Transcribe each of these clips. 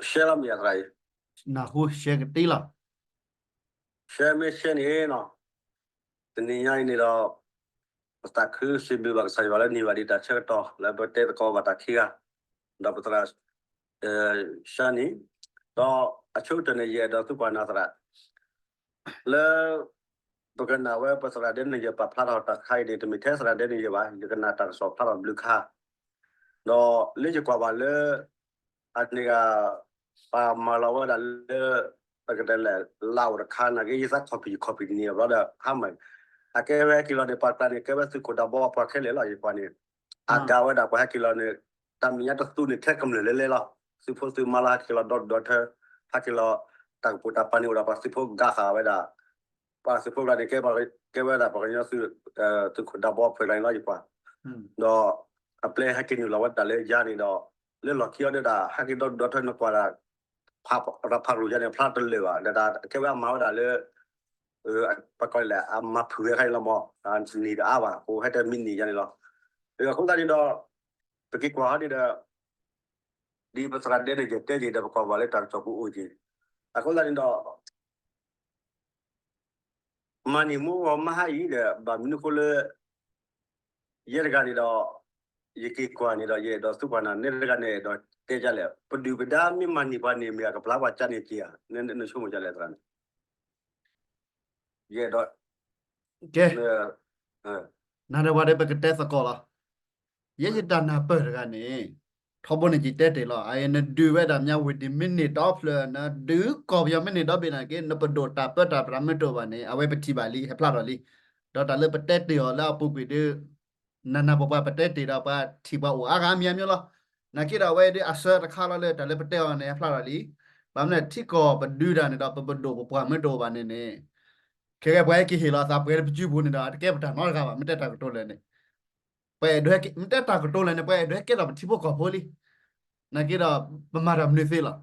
ရှဲလီၤမ့ၢ်ယသရၣ်အံၤ, နၢ်ဟူရှဲကတ့လီၤ. ရှဲမ့ၢ်ရှဲန့ၣ်နီၤ, တနံၤညါအံၤန့ၣ်ဒီး ပသးခုစံးဘျုးဘၣ်ကစၢ်ယွၤလၢန့ၢ်ဘၣ်ဒံးတၢ်ဆၢကတီၢ်လၢပတဲသကိးဘၣ်တၢ်ခံဂၤ, ဒီးပသရၣ် ရှါနံၤ, ဒီးအဆိကတၢၢ်န့ၣ် ယအဲၣ်ဒိးသံကွၢ်နၤသရၣ် လၢ ပကနၣ်ဝဲပသရၣ်ဒဲန့ၣ်ယဲၢ်ပာ်ဖျါထီၣ်တၢ်ခါအံၤန့ၣ် တမ့ၢ်ထဲသရၣ်ဒဲန့ၣ်ယဲၢ်ဘၣ်, ယကနၣ်တၢ်ကစီၣ်ဖျါထီၣ်ဘျုးခါ, ဒီးလၢယကွၢ်ဘၣ်လၢ အန့ၣ်ဂၤ ပာ်မၤလီၤဝဲဒၣ်လၢ ပကတဲလဲၣ် လၢအိၣ်တခါနာ်က့ ယသးခီၣ်ဖံးခီၣ်ဖံးတနံၤဘျီဒီး ဟါမၢ်, အကဲဝဲဟဲက့ၤလီၤန့ၣ် ပှၤကျါန့ၣ် ကဲဝဲသုးခိၣ်ဒးဘီပှၤခဲလၢာ်လီၤ ယကွၢ်န့ၣ်, အဒၣ်ဝဲဒၣ်ပှၤဟဲက့ၤလီၤန့ၣ် တၢ်မဲာ်ညါတသူန့ၣ်ထဲကမျၢၢ်လဲၤလဲၤလီၤ, သုးဖိသုးမါလၢဟဲက့ၤလီၤဒီဒူၣ်ဒီထၢ, ဟဲက့ၤလီၤ တၢ်ကပိာ်တၢ်ပာ်န့ၣ်အိၣ်ဒီး ပှၤသုးဖိဂၤဃာ်ဝဲဒၣ် ပှၤသုးဖိကျါန့ၣ် ကဲဝဲဒၣ်ပှၤကညီသုး သုးခိၣ်ဒးဘီပှၤကျါန့ၣ်လီၤ ယကွၢ်, ဒီး အပျဲဟဲက့ၤနုာ်လီၤဝဲဒၣ်လၢယၤန့ၣ်ဒီး လၢလီၢ်ခံအီၤဒၣ် ဟဲက့ၤဒီဒူၣ်ဒီထၢနကွၢ်ဒၣ် ရၤဖးလိာ်ယၤန့ၣ် ဖျါတလၢာ်ဘၣ် ဒီးကဲဝဲအမၤဝဲဒၣ်လၢ ပကိးလဲၣ် အမၤဖုၣ်ဝဲခါန့ၣ်လီၤမး, နံၤတအါဘၣ် အဃိဟဲတမံနံၤယၤန့ၣ်လီၤ, အဃိသတးန့ၣ်ဒီး ပက့ၤကွၢ်ဟီဒ်ဒီး ဒ်ပသရၣ်ဒဲန့ၣ်ယတဲက့ၤဒီး ပကွၢ်ဘၣ်လၢတၢ်ကစီၣ်ပူၤအိၣ်က့ၤ, အဃိသတးန့ၣ်ဒီး မၤန့ၢ်မူဂီၤမဟါအံၤဒီး ဘၣ်မနုၤအဃိလၢ ယဲတဂၤန့ၣ်ဒီး ယက့ၤကွၢ်န့ၣ်ဒီး ယအဲၣ်ဒိးသံကွၢ်နၤ နဲတဂၤန့ၣ် အဲၣ်ဒိးတဲဒ်လဲၣ် ပဒုၣ်ပဒါမ့ၢ်မၤန့ၢ်ပှၤန့ၣ် မ့ၢ်အကပျၢ်ပှၤကါန့ၣ်က့ၤဧါ, နဆိကမိၣ်ဒ်လဲၣ်သရၣ်န့ၣ်, ယအဲၣ်ဒိး ကဲ နၤဒီးပှၤဒီးပကတဲသကိးလီၤ, ယဲယတၢ်နၢ်ပၢၢ်တဂၤန့ၣ် ထီဘိန့ၣ်ယတဲတ့ၢ်လီၤ, အအံၤနဒုးဝဲဒၣ်မ့ၢ်ဝ့ၢ်ဒံးမ့ၢ်န့ၢ်ဒီဖျၢၣ် နဒုးကီၢ်ပယီၤမ့ၢ်န့ၢ်ဒီဘ့ၣ်နာ်က့ နပဒိၣ်တၢ်ပၢတၢ်ပြးမ့ၢ်တအိၣ်ဘၣ်န့ၣ် အဝဲပထံၣ်ဘၣ်လံ ဟဲဖျါထီၣ်လံ, ဒီးတၢ်လၢပတဲတ့ၢ်အီၤလၢအပူၤကွံာ်ဒ် နနၢ်ပပှၤပတဲတ့ၢ်ဒီးပှၤထံၣ်ပှၤအိၣ်အါဂၤမံၤမံၤလီၤ, နာ်က့ဒီးအဝဲဒ်အဆၢတခါလီၤလၢတၢ်လၢပတဲအီၤန့ၣ် ဟဲဖျါထီၣ်လံ, ဘၣ်မနုၤထံကီၢ်ပဒုးတၢ်န့ၣ်ဒီး ပပဒိၣ်ပပှၢ်မ့ၢ်တအိၣ်ဘၣ်န့ၣ်န့ၣ် ခဲကဲပှၤဟဲက့ၤဟ့ၣ်လီၤသးပှဲၤလၢပစုပူၤန့ၣ်ဒီး အတကဲပတၢ်နီတဂၤဘၣ် မ့ၢ်တဲတၢ်ကတိၤလၢာ်န့ၣ်, ပှၤအဲၣ်ဒိးဟဲက့ၤ မ့ၢ်တဲတၢ်ကတိၤလၢာ်န့ၣ် ပှၤအဲၣ်ဒိးဟဲကဲထီၣ်ပထံဖိကီၢ်ဖိလံ, နာ်က့ဒီး ပမၤတၢ်မနုၤသ့လီၤ,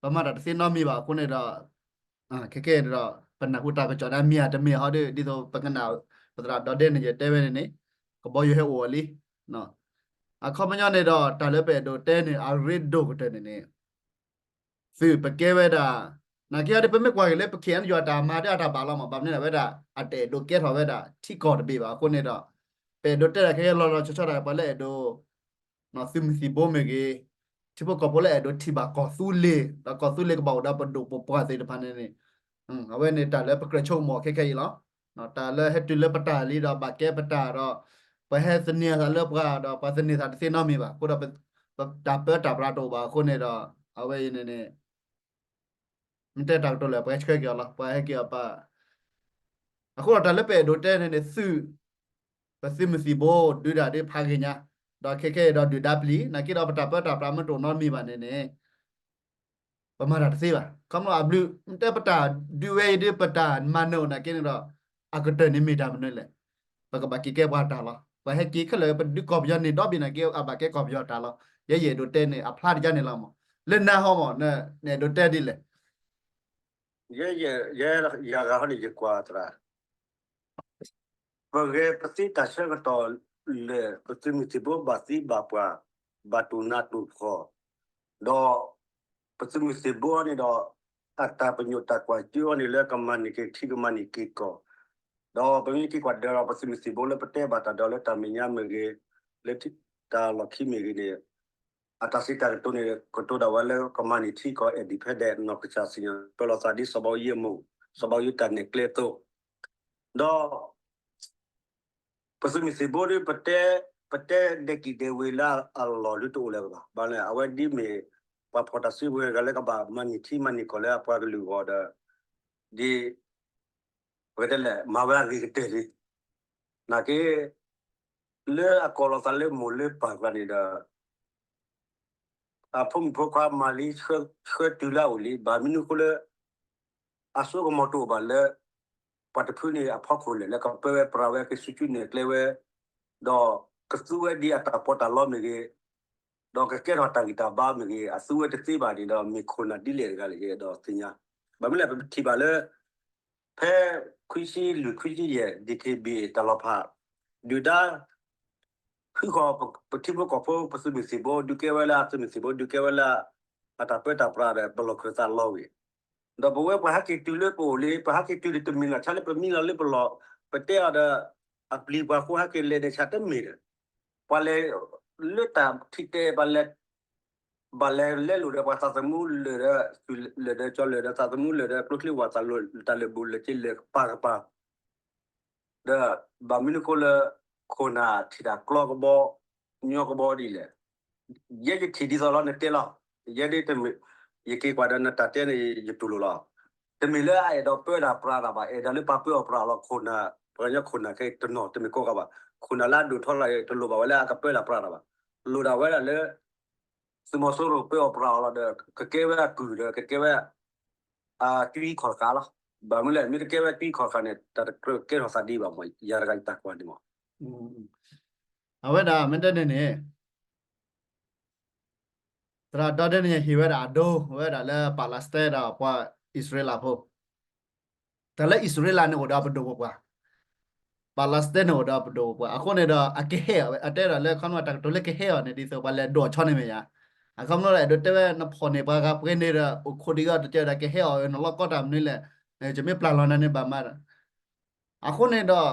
ပမၤတၢ်တသ့နီတမံၤဘၣ်အဃိန့ၣ်ဒီး ခဲကဲဒီး ပနၢ်ဟူတၢ်ကစီၣ်န့ၣ် မ့ၢ်ဧါတမ့ၢ်ဧါဟီဒီး ဒ်သိးပကနၣ် ပသရၣ်ဒီဒဲန့ၣ် ယတဲဝဲန့ၣ်န့ၣ် ကဘီယူၤဟဲအိၣ်အီၤလံ, အခီပညီန့ၣ်ဒီး တၢ်လၢပအဲၣ်ဒိးတဲန့ၣ် အရ့ဒိၣ်ကတၢၢ်န့ၣ်န့ၣ် သုးပကဲဝဲဒၣ် နာ်က့အီၤဒီး ပမ့ၢ်ကွၢ်က့ၤလၢပ ခ့ၣ်အဲၣ်ယူၣ် အတၢ်မၤဒီးအတၢ်ဘၣ်လီၤမး ဘၣ်မနုၤဒၣ်ဝဲဒၣ် အတအဲၣ်ဒိးကဲထီၣ်ဝဲဒၣ် ထံကီၢ်တဘ့ၣ်ဘၣ်အဃိန့ၣ်ဒီး ပအဲၣ်ဒိးတဲဒၣ်ခဲလီၤလီၤဆီဆီဒၣ် ပှၤလၢအဲၣ်ဒိး သုးမုၢ်သံၣ်ဘိမ့ၢ်ဂ့ၤ ထံဖိကီၢ်ဖိလၢအဲၣ်ဒိးထံၣ်ဘၣ်ကီၢ်သူလ့ၤ ဒီးကီၢ်သူလ့ၤကဘၣ်အိၣ်ဒီးပဒိၣ်ပပှၢ်သ့ၣ်တဖၣ်န့ၣ်န့ၣ် အဝဲန့ၣ်တၢ်လၢပကြၢးဆိကမိၣ်ခဲခဲအံၤလီၤ. တၢ်လၢဟဲတုၤလၢပတၢ်လံဒီးဘၣ်ကဲပတၢ်ဒီး ပှၤဟဲသန့ၤသးလၢပှၤဒီး ပှၤသန့ၤသးတသ့နီတမံၤဘၣ်. အဃိဒီး တၢ်ပၢတၢ်ပြးတအိၣ်ဘၣ်အဃိန့ၣ်ဒီး အဝဲအံၤန့ၣ်န့ၣ် မ့ၢ်တဲတၢ်ကတိၤလၢာ် ပှၤဟဲဆှၢက့ၤအီၤလီၤ. ပှၤဟဲက့ၤအီၤပာ် အဃိဒီးတၢ်လၢပအဲၣ်ဒိးတဲန့ၣ်န့ၣ် သုး ပသုးမုၢ်သံၣ်ဘိ ဒုးတၢ်ဒ်ဖးဂ့ၤညါ, ဒီးခဲခဲအံၤဒီးဒုၣ်ဒါပျံၤ နာ်က့ဒီးပတၢ်ပၢတၢ်ပြးမ့ၢ်တအိၣ်နီတမံၤဘၣ်န့ၣ်န့ၣ် ပမၤတၢ်တသ့ဘၣ်. ခီဖျိအဘျုး မ့ၢ်တဲပတၢ်ဒုးဝဲအံၤဒ်ပတၢ်မၤနၢၤအိၣ်နာ်က့န့ၣ်ဒီး အကတၢၢ်န့ၣ်မ့ၢ်တၢ်မနုၤလဲၣ်. ပကဘၣ်က့ၤကဲပှၤတၢ်လီၤ. ပှၤဟဲက့ၤခဲလၢာ် ပဒုးကီၢ်ပယီၤန့ၣ်ဒီဘ့ၣ်နာ်က့ အဘၣ်ကဲကီၢ်ပယီၤတၢ်လီၤ. ယဲယအဲၣ်ဒိးတဲန့ၣ်အဖျါတယါန့ၣ်လီၤမး. လၢနၤဟီမး နအဲၣ်ဒိးတဲဒ်လဲၣ်. ယဲ ယဲ ယၤဂၤဟီန့ၣ် ယကွၢ်သရၣ် ပဂဲၤပသ့တၢ်ဆၢကတီၢ်လၢာ် ပသုးမုၢ်သံၣ်ဘိဘၣ်သံဘၣ်ပှၢ် ဘၣ်တူၢ်နးတူၢ်ဖှီၣ်, ဒီးပသုးမုၢ်သံၣ်ဘိန့ၣ်ဒီး အတၢ်ပညိၣ်တၢ်ကွၢ်စ့အီၤန့ၣ်လၢ ကမၤန့ၢ်က့ၤထံ ကမၤန့ၢ်က့ၤကီၢ်, ဒီးပမ့ၢ်က့ၤကွၢ်ဒၢးဒီး ပသုးမုၢ်သံၣ်ဘိလၢပတဲဘၣ်တၢ်ဒီးလၢတၢ်မဲာ်ညါမ့ၢ်ဂ့ၤ, လၢတၢ်လီၢ်ခံမ့ၢ်ဂ့ၤန့ၣ် အတၢ်စံးတၢ်ကတိၤန့ၣ် ကတိၤဒၣ်ဝဲလၢကမၤန့ၢ်ထံကီၢ် independent နီၢ်ကစၢ်စံၣ်ညီၣ်ပၢလီၤသးဒ်စီၤဘးအူယံအမိၢ်, စီၤဘးအူယံတၢ်နဲၣ်ကျဲအသိး, ဒီး ပသုးမုၢ်သံၣ်ဘိဒီး ပတဲ ပတဲဒဲကံၣ်ဒဲဝ့ၤလၢအလီၢ်ဒုတအိၣ်လၢၤဘၣ်. ဘၣ်လဲၣ် အဝဲဒ်မ့ၢ် ပှၤဖီၣ်တၢ်စုကဝဲၤတဂၤလၢကဘၣ်မၤန့ၢ်ထံမၤန့ၢ်ကီၢ်လၢအပှၤကလုာ်အဂီၢ်ဒီး ဒ် ပကတဲလဲၣ် မၤဝဲအဂ့ၤကတၢၢ်လံ. နာ်က့ လၢအကိးလီၤသးလၢမိၢ်လၢပၢ်ကျါန့ၣ်ဒီး အဖိမုၣ်ဖိခွါမၤလံ ဆှၢတုၤလၢအအိၣ်လံ ဘၣ်မနုၤအဃိလၢ အစိကမီၤတအိၣ်ဘၣ်လၢ ပှၤတဖုန့ၣ်အဖီခိၣ်လဲၣ် လၢကပၢဝဲပြးဝဲ ကဆူၣ်ဆူၣ်နဲၣ်ကျဲဝဲ ဒီးကသူဝဲဒ်အတၢ်ပီးတၢ်လီမ့ၢ်ဂ့ၤ, ဒီးကကဲထီၣ်တၢ်ဂံၢ်တၢ်ဘါမ့ၢ်ဂ့ၤ အသူဝဲတသ့ဘၣ်န့ၣ်ဒီး မ့ၢ်ခိၣ်နၢ်ဒ်လဲၣ်တဂၤလဲၣ် ယအဲၣ်ဒိးသ့ၣ်ညါ. ဘၣ်မနုၤလဲၣ် ပထံၣ်ဘၣ်လၢ ဖဲခွံဆံလွံၢ်ခွံဆံယဲၢ် DKBA တၢ်လီၤဖး ဒုၣ်ဒါ ဃုဃီၤပထံဖိကီၢ်ဖိ ပသုးမုၢ်သံၣ်ဘိ ဒုးကဲဝဲလၢအသုးမုၢ်သံၣ်ဘိ ဒုးကဲဝဲလၢ အတၢ်ပၢတၢ်ပြးဒီး ပလီၢ်ခၢၣ်သးလီၤဝံၤ ဒီးပဝဲပှၤဟဲက့ၤတုၤလၢပအိၣ်လံ ပဟဲက့ၤတုၤဒီးတမ့ၢ်လီၤ ဆါလၢပမံလီၤလၢပလီၢ် ပတဲအီၤဒီး အပျံၤပှၤဃိဟဲက့ၤလဲၤန့ၣ်ဆါတမ့ၢ်ဒီး ပှၤလဲၤလၢတၢ်ထံၣ်တဲ ပှၤလဲၤ ဘၣ်လဲၤလဲလိာ်ဒီးပှၤသးသမူလၢာ်ဒီး လၢာ်ဒီးကၠီလၢာ်ဒီးသးသမူလၢာ်ဒီးကျိချံဝၣ်သးလၢာ် တၢ်လၢာ်ဘူၣ်လၢာ်စ့လၢာ်ကပၤကပၤ ဒီးဘၣ်မနုၤဃိလၢ ခိၣ်နၢ်ထံၣ်တၢ်ကျီကဘီ ညီကဘီဒ်လဲၣ်. ယဲယထံၣ်ဒ်သိးလီၤနတဲလီၤ. ယဲဒ်တမ့ၢ် ယက့ၤကွၢ်ဒီးနတၢ်တဲန့ၣ် ယတူၢ်လိာ်လီၤ. တမ့ၢ်လၢအအဲၣ်ဒိးပၢတၢ်ပြးတၢ်ဘၣ် အဲၣ်ဒိးလၢပှၤပၢအီၤပြးအီၤလီၤ ခိၣ်နၢ် ပှၤကညီခိၣ်နၢ်ခဲအံၤတနီၤတမ့ၢ်ကိးဂၤဘၣ် ခိၣ်နၢ်လၢအဒိၣ်ထီၣ်လၢတလိၣ်ဘၣ်ဝဲလၢအကပၢတၢ်ပြးတၢ်ဘၣ် လိၣ်ဒၣ်ဝဲဒၣ်လၢ သုးမီၤစိရိၤပၢအီၤပြးအီၤလီၤဒီး ကကဲဝဲအကုၢ်ဒီး ကကဲဝဲ အကၠွံခီၣ်တဃာ်လီၤ. ဘၣ်မနုၤလဲၣ် မ့ၢ်တကဲဝဲကၠွံခီၣ်တဃာ်န့ၣ် တၢ်တကြၢးကဲထီၣ်သးဒ်ဘၣ်မး ယၤတဂၤယတၢ်ကွၢ်န့ၣ်မး အဝဲဒၣ်မ့ၢ်တဲန့ၣ်န့ၣ် သရၣ်ဒီဒဲန့ၣ်ဟ့ၣ်ဝဲဒၣ်အဒိ ဝဲဒၣ်လၢ Palestine ဒီးပှၤအံၣ်စရ့လးဖိ တၢ်လၢအံၣ်စရ့လးန့ၣ်အိၣ်ဒီးပဒိၣ်ပပှၢ် Palestine န့ၣ်အိၣ်ဒီးပဒိၣ်ပပှၢ် အဃိန့ၣ်ဒီး အကဟဲအီၤ အတဲဒၣ်လၢခီဖျိတၢ်ကတိၤလၢကဟဲအီၤန့ၣ် ဒ်သိးပှၤလဲၤဒိးအီၤဆီန့ၣ်မ့ၢ်ယါ အခီဖျိလၢအဲၣ်ဒိးတဲဝဲနဖီၣ်န့ၢ်ပှၤဂၤပှဲၤန့ၣ်ဒီး အိၣ်ခိးဒံးအီၤတကဲဒီးကဟဲအီၤ နလီၢ်ကီတၢ်မနုၤလဲၣ် ယမ့ၢ်ပျၢ်လီၤနၤန့ၣ်ဘၣ်မး အဃိန့ၣ်ဒီး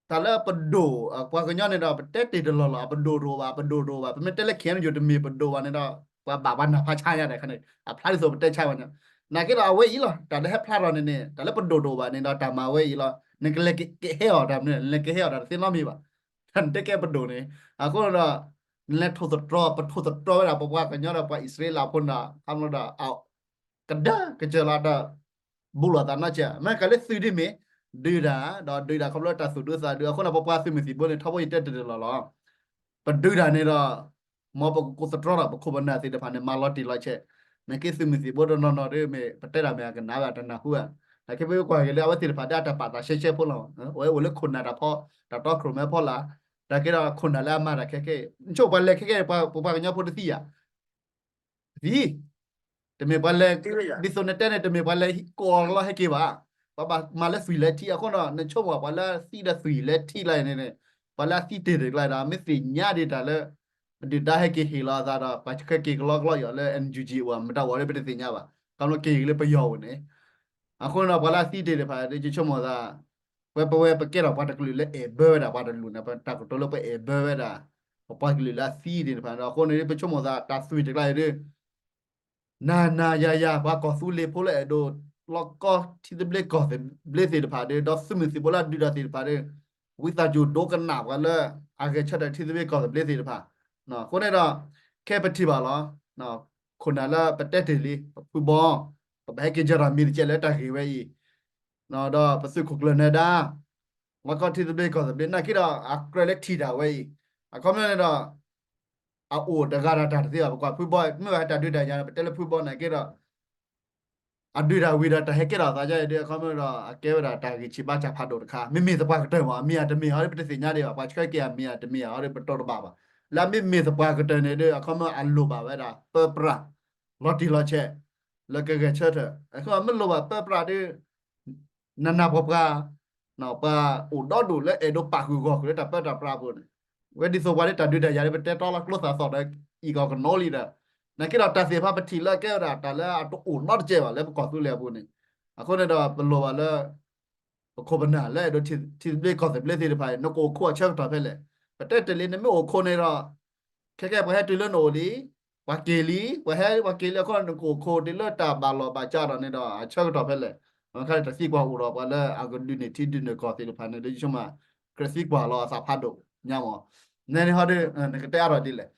တၢ်လၢပဒိၣ် ပှၤကညီန့ၣ်ဒီး ပတဲတ့ၢ်တလီၢ်လီၤ အပဒိၣ်တအိၣ်ဘၣ် အပဒိၣ်တအိၣ်ဘၣ် ပမ့ၢ်တဲလၢ K N U တမ့ၢ်ပဒိၣ်ဘၣ်န့ၣ်ဒီး ပှၤဘၣ်ပှၤနၢ်ဖးဆါညါဒီးခါန့ၣ် အဖျါဒ်သိးပတဲဆါဝဲန့ၣ် နာ်က့ဒီးအဝဲအံၤလီၤ တၢ်လၢဟဲဖျါထီၣ်န့ၣ်န့ၣ် တၢ်လၢပဒိၣ်တအိၣ်ဘၣ်န့ၣ်ဒီး တၢ်မၤဝဲအံၤလီၤ နကလဲၤကဟဲအီၤတၢ်မနုၤ နလဲၤကဟဲအီၤတၢ်တသ့နီတမံၤဘၣ် တၢ်နတဲကဲပဒိၣ်န့ၣ် အဃိဒီး နလဲၤထိၣ်သတြီၤ ပထိၣ်သတြီၤဝဲဒၣ် ပပှၤကညီဒီးပှၤအံၣ်စရ့လးဖိန့ၣ်ဒီး ခီဖျိဒီး ကဒၢကစၢၢ်လီၤဒီး ဘူးလိာ်သးနီတစဲး မ့ၢ်ကးလၢသုးဒ်မ့ၢ် ဒုးတၢ် ဒီးဒုးတၢ်ခီဖျိတၢ်သူၣ်ဒူသးဒူ အဃိန့ၣ် ပပှၤသုးမုၢ်သံၣ်ဘိန့ၣ် ထီဘိယတဲတ့ၢ်တလီၢ်လီၤ ပဒုးတၢ်န့ၣ်ဒီး မ်ပကကိးသတြီဒီး ပခိၣ်ပနၢ်သ့ၣ်တဖၣ်န့ၣ် မၤလီၤတံၢ်လီၤဆဲး နက့သုးမုၢ်သံၣ်ဘိတနီၤနီၤဒ်မ့ၢ် ပတဲတၢ်မ့ၢ်အကနၣ်ဝဲတနၢ်ဟူဘၣ် နာ်က့ပကွၢ်က့ၤလၢအဝဲသ့ၣ်တဖၣ်ဒ်အတၢ်ပာ်သးရှဲရှဲဖိလီၤ အဝဲအိၣ်လၢခိၣ်နၢ်တၢ်ဖီ တၢ်တီခိၣ်ရိၣ်မဲဖီလာ် တၢ်ကဲဒီးခိၣ်နၢ်လၢအမၤတၢ်ခဲကဲ နဆိပှၤလဲၤခဲကဲ ပပှၤကညီဖိတသံဧါ သံ တမ့ၢ်ပှၤလဲၤ ဒ်သိးနတဲန့ၣ် တမ့ၢ်ပှၤလဲၤကိးအီၤလီၤဟဲက့ၤဘၣ် ပှၤဘၣ်မၤလၢသွံၣ်လၢထံ အဃိဒီး နဆိကမိၣ်ပှၤလၢအသံဒီးသွံၣ်လၢထံကျါန့ၣ် ပှၤလၢအသံတ့ၢ်တကျါဒီး မ့ၢ်သ့ၣ်ညါဒံးတၢ်လၢ ဒုၣ်ဒါဟဲက့ၤဟ့ၣ်လီၤအသးဒီး ပှၤခဲက့ၤကလီကလီယီၤလၢ N U G အိၣ် မတၤအိၣ်လၢပတသ့ၣ်ညါဘၣ် ခီဖျိက့ၤလၢပယီၤအိၣ်န့ၣ် အဃိဒီး ပှၤလၢအသံတ့ၢ်တဖၣ် ယဆိကမိၣ်သး ပဝဲပဝဲပကဲထီၣ်ပှၤတကလုာ်လၢအဲၣ်ဘၢဝဲဒၣ်ပှၤတကလုာ်န့ၣ် ပတၢ်ကတိၤလၢပအဲၣ်ဘၢဝဲဒၣ် ပပှၤကလုာ်လၢအသံတ့ၢ်တဖၣ်ဒီး အဃိန့ၣ် ပဆိကမိၣ်သးတၢ်သွံၣ်တကျါအံၤဒီး နၤနၤယၤယၤ ပှၤကီၢ်သူလ့ၤဖိလၢအဲၣ်ဒိး လီၢ်ကီထံသဘျ့ကီၢ်သဘျ့သ့ၣ်တဖၣ်ဒီး ဒီးသုးမုၢ်သံၣ်ဘိလၢအဒုးတၢ်သ့ၣ်တဖၣ်ဒီး ဝံသးစူၤဒိကနၣ်ပှၤလၢ အဂဲၤဆၢထၢၣ်ထံသဘျ့ကီၢ်သဘျ့သ့ၣ်တဖၣ် အဃိန့ၣ်ဒီး ခဲပထံၣ်ဘၣ်လီၤ ခိၣ်နၢ်လၢပတဲတ့ၢ်လံ ပဖုဘီ ပဘၣ်ဟဲက့ၤယၢၤတၢ်မံၤတကဲးလၢတၢ်ဂ့ၢ်ဝဲအံၤ ဒီးပသုးခိၣ်ကျၢၢ်နၢၤဒါ လီၢ်ကီထံသဘျ့ကီၢ်သဘျ့ နာ်က့ဒီး အကြၢးလၢထံၣ်တၢ်ဝဲအံၤ အခီပညီန့ၣ်ဒီး အအိၣ်တဂၤဒီးတၢ်တသ့ဘၣ် ပကွၢ်ဖုဘီ မ့ၢ်ဘၣ်ဟဲတၢ်ဒုးတၢ်ယၤန့ၣ် ပတဲလၢဖုဘီနာ်က့ဒီး အဒုးတၢ်ဝံၤဒီးတၢ်ဟဲကဲထီၣ်အသးဒ်အံၤဒီး အခီပညီဒီး အကဲဝဲဒၣ်တၢ်ဂံၢ်ဆံးဘါစၢ်ဖးဒိၣ်တခါ မ့မ့ၢ်သပှၢ်ကတၢၢ်မး အမံၤအတမ့ၢ်အီၤဒီး ပတသ့ၣ်ညါဒံးဘၣ် ပှၤဆှၢက့ၤအမံၤအတမ့ၢ်အီၤဒီး ပတီတဘၣ်ဘၣ် လၢအမ့မ့ၢ်သပှၢ်ကတၢၢ်န့ၣ်ဒီး အခီပညီအလိၣ်ဘၣ်ဝဲဒၣ် ပၢပြး လီၤတံၢ်လီၤဆဲး လၢကဂဲၤဆၢထၢၣ် အခီပညီမ့ၢ်လိၣ်ဘၣ်ပၢပြးဒီး နနၢ်ပှၤပှၤ ပှၤအိၣ်ဒီဒူၣ်လၢအဲၣ်ဒိးပာ်ဃုာ်ဂီၢ်ဃုာ်လၢတၢ်ပၢတၢ်ပြးအပူၤန့ၣ် ဝဲဒ်သိးပှၤလၢတၢ်ဒုးတၢ်ယၤလၢပတဲတီလီၤကျိသးသီၣ်ဒီး အံၣ်ကီၢ်ကနီလံဒီး နာ်က့ဒီးတၢ်သ့ၣ်တဖၣ်ပထံၣ်လၢကဲဝဲဒၣ်တၢ်လၢအတအိၣ်နီတကဲးဘၣ်လၢပကီၢ်သူလ့ၤအပူၤန့ၣ် အဃိန့ၣ်ဒီး ပလိၣ်ဘၣ်လၢ ပခိၣ်ပနၢ်လၢအဲၣ်ဒိးထံသဘျ့ကီၢ်သဘျ့သ့ၣ်တဖၣ် နကအိၣ်ခိးအဆၢကတီၢ်ဖဲလဲၣ် ပတဲတ့ၢ်လံ နမ့ၢ်အိၣ်ခိးန့ၣ်ဒီး ခဲကဲပှၤဟဲတုၤလၢနအိၣ်လံ ပှၤက့ၤလံ ပှၤဟဲပှၤက့ၤလံအဃိ နကအိၣ်ခိးတုၤလၢတၢ်ဘၣ်လီၢ်ဘၣ်စးဒီးန့ၣ်ဒီး အဆၢကတီၢ်ဖဲလဲၣ် မ့ၢ်ခါန့ၣ် တၢ်သံကွၢ်အိၣ်ဒီးပှၤလၢအကဒုးန့ၢ်ထံဒုးန့ၢ်ကီၢ်သ့ၣ်တဖၣ်န့ၣ်ဒီး ယဆိကမိၣ် ကြၢးသံကွၢ်လီၤအသးဖးဒိၣ်ညါမး နဲန့ၣ်ဟီဒီး နကတဲအါထီၣ်ဒ်လဲၣ်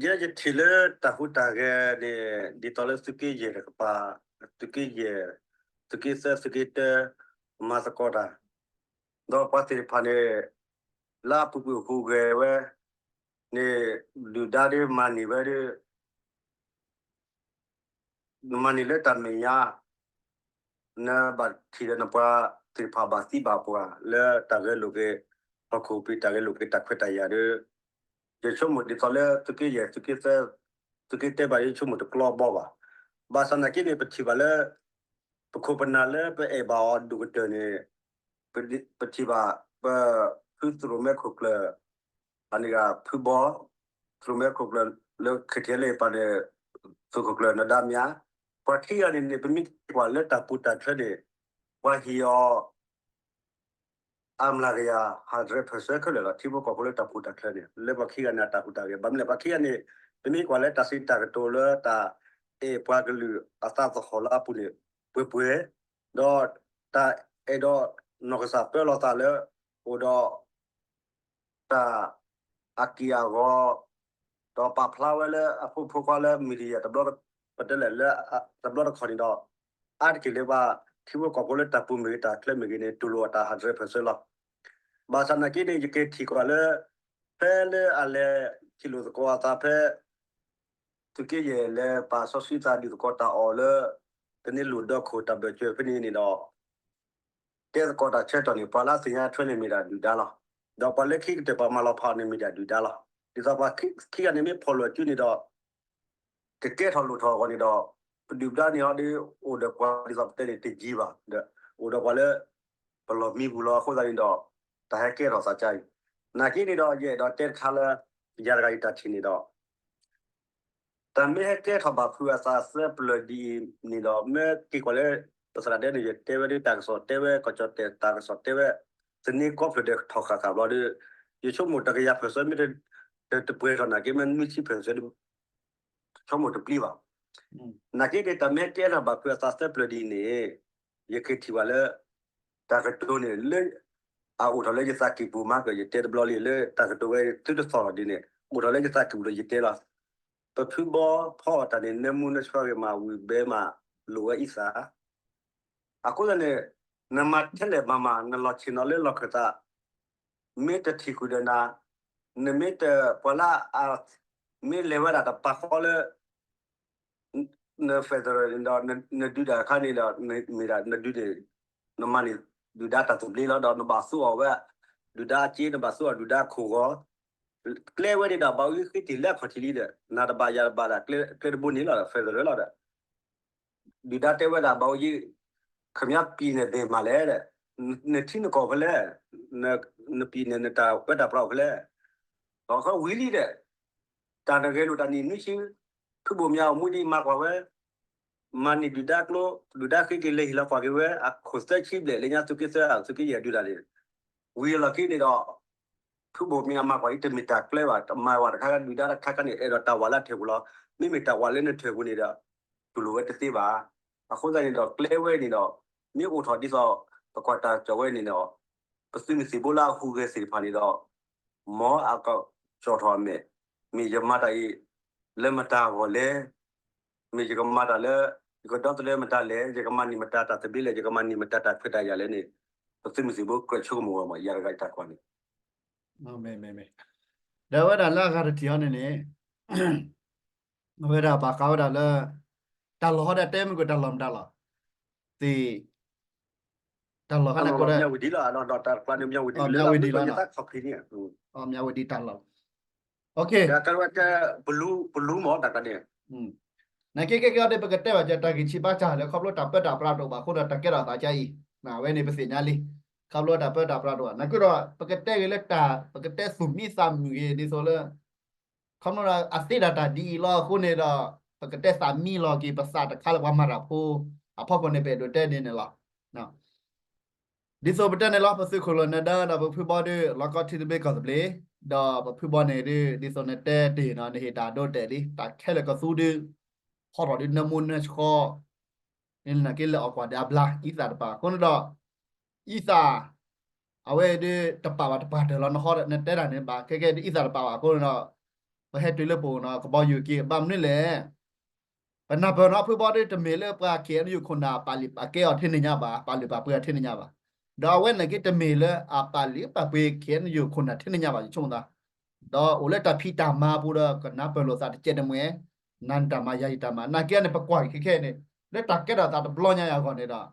ယဲယထံၣ်လၢတၢ်ဟူးတၢ်ဂဲၤန့ၣ် ဒ်သိးလၢသုးက့ယဲၢ်တကပၤ, သုးက့ယဲၢ်, သုးက့သၢ, သုးက့တၢ, မၤသကိးတၢ်, ဒီးပှၤသ့ၣ်တဖၣ်န့ၣ် လၢအပူၤကွံာ်ဟူးဂဲၤဝဲန့ၣ် ဒုၣ်ဒါဒ်မၤန့ၢ်ဝဲဒီး နမၤန့ၢ်လၢတၢ်မဲာ်ညါ, နဘၣ်ထံၣ်ဒီးနပှၤသ့ၣ်တဖၣ်ဘၣ်သံဘၣ်ပှၢ်လၢတၢ်ဂဲၤလိာ်က့ၤ ဟီၣ်ခိၣ်ပံၤတၢ်ဂဲၤလိာ်က့ၤတၢ်ခွဲးတၢ်ယာ်ဒီး ယဆိကမိၣ်ဒ်သိးလၢသုးက့ယဲၢ် သုးက့သၢ, သုးက့တၢဘၣ်ဒီး ယဆိကမိၣ်တကျီဘီဘၣ်. ဘၣ်ဆၣ်နာ်က့န့ၣ် ပထံၣ်ဘၣ်လၢ ပခိၣ်ပနၢ်လၢပအဲၣ်ဘၣ်အီၤဒိၣ်ကတၢၢ်န့ၣ် ပထံၣ်ဘၣ် ပဖုသရိၣ်မဲခိၣ်ကျၢၢ် အန့ၣ်ဂ့ၤ ဖုဘီ သရိၣ်မဲခိၣ်ကျၢၢ် လၢ ခ့ထံလၢပှၤန့ၣ် သုးခိၣ်ကျၢၢ်နဒါမၠါ, ပှၤခံဂၤန့ၣ်န့ၣ် ပမ့ၢ်ကွၢ်လၢတၢ်ပူၤတၢ်ချၢန့ၣ် ပှၤဟ့ၣ်အီၤ အမျးကယၤ hundred percent ခဲလၢာ်လီၤ. ထံဖိကီၢ်ဖိလၢတၢ်ပူၤတၢ်ချၢန့ၣ် လၢပှၤခံဂၤန့ၣ် အတၢ်ဟူးတၢ်ဂဲၤ ဘၣ်မနုၤလဲၣ် ပှၤခံဂၤန့ၣ် ပမ့ၢ်ကွၢ်လၢတၢ်စံးတၢ်ကတိၤလၢတၢ်အဲၣ်ပှၤကလုာ်အသးသဟီၣ်လၢအပူၤန့ၣ် ပှဲၤပှဲၤ, ဒီးတၢ်အဲၣ်ဒိးနီၢ်ကစၢ်ပၢလီၤသးလၢ အိၣ်ဒီး တၢ်အက့ၢ်အဂီၤ, ဒီးပာ်ဖျါဝဲလၢအဖိမုၣ်ဖိခွါလၢ media တဘျီ, ပတဲလဲၣ်လၢ တဘျီတခီၣ်န့ၣ်ဒီး အါတက့ၢ်လၢပှၤထံဖိကီၢ်ဖိလၢတၢ်ပူၤမ့ၢ်ဂ့ၤ တၢ်ချၢမ့ၢ်ဂ့ၤန့ၣ် တူၢ်လိာ်အတၢ် hundred percent လီၤ. ဘၣ်ဆၣ်နာ်က့န့ၣ် ယက့ၤထံၣ်ကွၢ်လၢ ဖဲလၢအလဲၤထံၣ်လိာ်သကိးအသးဖဲ သုးက့ယဲၢ်လဲၤပာ်စီဆှံသးဒုးသကိးတၢ်အီၣ်လၢ တန့ၤလိာ်ဒီခိၣ်တၢ်ဘၢၣ်စၢၤဖဲန့ၣ်န့ၣ်ဒီး တဲသကိးတၢ်ဆၢကတီၢ်န့ၣ် ပှၤလၢအသ့ၣ်ညါထွဲန့ၣ်မ့ၢ်ဒၣ်ဒုၣ်ဒါလီၤ. ဒီးပှၤလၢခံကတၢၢ်ပှၤမၤလီၤဖးအီၤန့ၣ်မ့ၢ်ဒၣ်ဒုၣ်ဒါလီၤ. ဒ်သိးပှၤခံဂၤန့ၣ် မ့ၢ်ဖီၣ်လိာ်စုန့ၣ်ဒီး ကကဲထီၣ်လိၣ်ထီၣ်အဂီၢ်န့ၣ်ဒီး ပဒုၣ်ပဒါန့ၣ်အီၤဒီး အိၣ်ဒီးပှၤဒ်သိးပတဲန့ၣ်တယံၤဘၣ်ဒီး အိၣ်ဒီးပှၤလၢ ပလီၢ်မံပူၤလီၤ. အဃိသတးန့ၣ်ဒီး တၢ်ဟဲကဲထီၣ်သးကါအံၤ နာ်က့န့ၣ်ဒီး ယအဲၣ်ဒိးတဲတခါလၢ ယၤတဂၤအံၤတၢ်ထံၣ်န့ၣ်ဒီး တၢ်မ့ၢ်ဟဲကဲထီၣ်ဘၣ်ဖုးအသးသၢပျၢၤဒ်အံၤန့ၣ်ဒီး မ့ၢ်က့ၤကွၢ်လၢ ပသရၣ်ဒဲန့ၣ် ယတဲဝဲဒ်တၢ်ကစီၣ်တဲဝဲ ကီၢ်ကၠီၣ်တဲၣ်တၢ်ကစီၣ်တဲဝဲ သန့ၤကိးဖျၢၣ်ဒီးထီၣ်ဃၣ်ဃၣ်ဘျီဒီး ယဆိကမိၣ်တကယၤ percent မ့ၢ်တပှဲၤထီၣ်နာ်က့ မ့ၢ်နွံဆံ percent ဆိကမိၣ်တပျံၤဘၣ်. နာ်က့န့ၣ် တၢ်မ့ၢ်ဟဲကဲထီၣ်ဘၣ်ဖုးအသးသၢပျၢၤဒ်အံၤန့ၣ် ယက့ၤထံၣ်ဘၣ်လၢ တၢ်ကတိၤန့ၣ်လၢ အအိၣ်ထီၣ်လၢယသးကံၢ်ပူၤမးက ယတဲတဘျီလံလၢတၢ်ကတိၤဝဲသုတသီၣ်လီၤဒ်န့ၣ် အိၣ်ထီၣ်လၢယသးကံၢ်ပူၤလၢယတဲလီၤ. ပဖုဘီဖီအီၣ်တၢ်န့ၣ် နၢမူနဆှီဂ့ၤမး ဝံၤဘဲမးလိာ်ဝဲအံသၣ် အဃိသတးန့ၣ် နမၤထဲလဲၣ်မၤမး နလီၢ်ဆ့ၣ်နီၤလၢလီၢ်ခၢၣ်သး မ့ၢ်တထံၣ်ဃုာ်ဒီးနၤ, နမ့ၢ်တပှၤလၢအ မ့ၢ်လဲၤဝဲဒၣ်တပာ်ဃီလၢ န federal န့ၣ်ဒီး နဒုးတၢ်အခါန့ၣ်ဒီး မ့ၢ်ဒၣ်နဒုးန့ၣ် နမၤန့ၢ်ဒုၣ်ဒါတၢ်သဘျ့လီၤ ဒီးနဘၣ်သူအီၤဝဲ ဒုၣ်ဒါအစ့ နဘၣ်သူအီၤဒုၣ်ဒါခိၣ်ဂီၤ, ကျဲဝဲန့ၣ်ဒီး ဘၣ်အိၣ်ယံၤဃ့တ့ၢ်လၢအခီၣ်ထံးလံဒီး နၤတဘၣ်ယၤတဘၣ်ဒၣ် ကျဲတဘိန့ၣ်လီၤဒီး federal လီၤဒီး ဒုၣ်ဒါတဲဝဲဒၣ် ဘၣ်အိၣ်ယံၤ ခင်ဗျားပြည်နယ်ဘယ်မှာလဲ ဒီး နထံနကီၢ်ဖဲလဲၣ်, နပြည်နယ် နတၢ်ပၢတၢ်ပြးအိၣ်ဖဲလဲၣ်, ဒီးဃီဝံၤလံဒီး တၢ်နဂဲၤလိာ်တၢ်နံၣ်နွံဆံ ဖုဘိၣ်မၠးအိၣ်မူဒံးမၤကွၢ်ဝဲ, မၤန့ၢ်ဒုၣ်ဒါကျိ, ဒုၣ်ဒါဃ့က့ၤလဲၤဟ့ၣ်လီၤကွၢ်က့ၤဝဲ အခိၣ်သၢဆံဘျဲၣ် လၢညါသုးက့သၢ သုးက့ယဲၢ်ဒုးတၢ်န့ၣ်, ဝံၤအလီၢ်ခံန့ၣ်ဒီး ဖုဘိၣ်မၠးမၤကွၢ်အံၤ တမ့ၢ်တၢ်ကျဲဘၣ်, တမၤဝဲတခါ ဒုၣ်ဒါတခါခါန့ၣ် အဲၣ်ဒိးတၢ်ဝးလၢထၢၣ်ပူၤလီၤ, မ့မ့ၢ်တၢ်ဝးလၢနထၢၣ်ပူၤန့ၣ်ဒီး တူၢ်လိာ်ဝဲတသ့ဘၣ်. အဃိသတးန့ၣ်ဒီး ကျဲဝဲန့ၣ်ဒီး မ့ၢ်အိၣ်ထီၣ်ဒ်သိး ပကွၢ်တၢ်ကစီၣ်ဝဲန့ၣ်ဒီး ပသုးမုၢ်သံၣ်ဘိလၢအဟူးဂဲၤသ့ၣ်တဖၣ်န့ၣ်ဒီး မ်အကကၠီၣ်ထီၣ်အမဲာ်, မ့ၢ်ယမၤတၢ်အံၤ လၢမတၤအဂီၢ်လဲၣ်, မ့ၢ်ယကမၤတၢ်လၢ ယကဒီသဒၢမတၤလဲၣ်, ယကမၤန့ၢ်မတၤတၢ်သဘျ့လဲၣ်, ယကမၤန့ၢ်မတၤတၢ်ခွဲးတၢ်ယာ်လဲၣ်န့ၣ် ပသုးမုၢ်သံၣ်ဘိကြၢးဆိကမိၣ်ဝဲမး ယၤတဂၤအံၤတၢ်ကွၢ်န့ၣ် မ့ၢ်, ဒီးအဝဲဒၣ်လၢအဂၤတထံၣ်အီၤန့ၣ်န့ၣ် အဝဲဒၣ်ဘၣ်ဃးဝဲဒၣ်လၢ တၢ်လီၢ်ဟီဒၣ်တဲမ့ၢ်ကွၢ်တၢ်လီၢ်မတၤလီၤ, သ့ၣ်, တၢ်လီၢ်ဟီန့ၣ်ကိးဒီး မၠးဝတံၤလီၤ, မၠးဝတံၤလီၤ, မၠးဝတံၤတၢ်လီၢ်, ပလူမးတၢ်န့ၣ် နာ်က့ကဲကဲအီၤဒီး ပကတဲဘၣ်ကတၢၢ်တၢ်ဂံၢ်ဆံးဘါစၢ်လၢ ခီဖျိတၢ်ပၢတၢ်ပြးတအိၣ်ဘၣ်အဃိဒီး တၢ်ကဲထီၣ်သးကါအံၤ, အဝဲန့ၣ်ပသ့ၣ်ညါလံ, ခီဖျိတၢ်ပၢတၢ်ပြးတအိၣ်ဘၣ် နာ်က့ဒီး ပကတဲဂ့ၤလၢတၢ် ပကတဲသူၣ်မံသးမုာ်ဂ့ၤ ဒ်သိးလၢ ခီဖျိအသ့ဒၣ်တၢ်ဒ်အံၤလီၤအဃိန့ၣ်ဒီး ပကတဲသးမံလီၤက့ၤပသးတခါလၢပှၤမၤတၢ်ဖိ အဖီခိၣ်န့ၣ် ပအဲၣ်ဒိးတဲဒ်န့ၣ်လီၤ. ဒ်သိးပတဲန့ၣ်လီၤ ပသုးခိၣ်လီၤနဒါဒီးပဖုဘီဒီး လီၤကီထံသဘျ့ကီၢ်သဘျ့, ဒီးပဖုဘီန့ၣ်ဒီး ဒ်သိးနတဲတ့ၢ်နီၤ နဟ့ၣ်တၢ်ဒိတဲာ်လံ တၢ်ခဲလၢာ်ကသူဒီး ဟီထီၣ်ဒီးနၢမူနၢဆှီ န့ၣ်နာ်က့လၢအီၣ်ကွၢ်ဒီးအဘျါ အံသၣ်တပာ် အဃိန့ၣ်ဒီး အံသၣ် အဝဲဒီးတပာ်ဘၣ်တပာ်တၢၢ်လီၤ နဟီ နတဲတၢ်န့ၣ်ဘၣ် ခဲကဲဒ်အံသၣ်တပာ်ဘၣ်အဃိန့ၣ်ဒီး ပဟဲတုၤလၢပအိၣ်နီၤ ကဘီယူၤက့ၤ ဘၣ်မနုၤလဲၣ် ပနၢ်ပၢၢ်နီၤ ဖုဘီဒီးတမ့ၢ်လၢပှၤ K N U ခိၣ်နၢ်ပာ်လုၢ်ပာ်ကဲအီၤထဲန့ၣ်ညါဘၣ် ပာ်လုၢ်ပာ်ပှ့ၤအီၤထဲန့ၣ်ညါဘၣ်. ဒီးအဝဲနာ်က့တမ့ၢ်လၢအပာ်လုၢ်ပာ်ပှ့ၤ K N U ခိၣ်နၢ်ထဲန့ၣ်ညါဘၣ် ယဆိကမိၣ်သး ဒီးအိၣ်လၢတၢ်ဖံးတၢ်မၤပူၤဒီး ကနၢ်ပၢၢ်လိာ်သးတကဲးတမှဲၤ နၤနတၢ်မၤယၤယတၢ်မၤ နာ်က့န့ၣ် ပကွၢ်က့ၤခဲခဲန့ၣ် လၢတၢ်ကဲထီၣ်သးတဘျီညါအဂီၢ်န့ၣ်ဒီး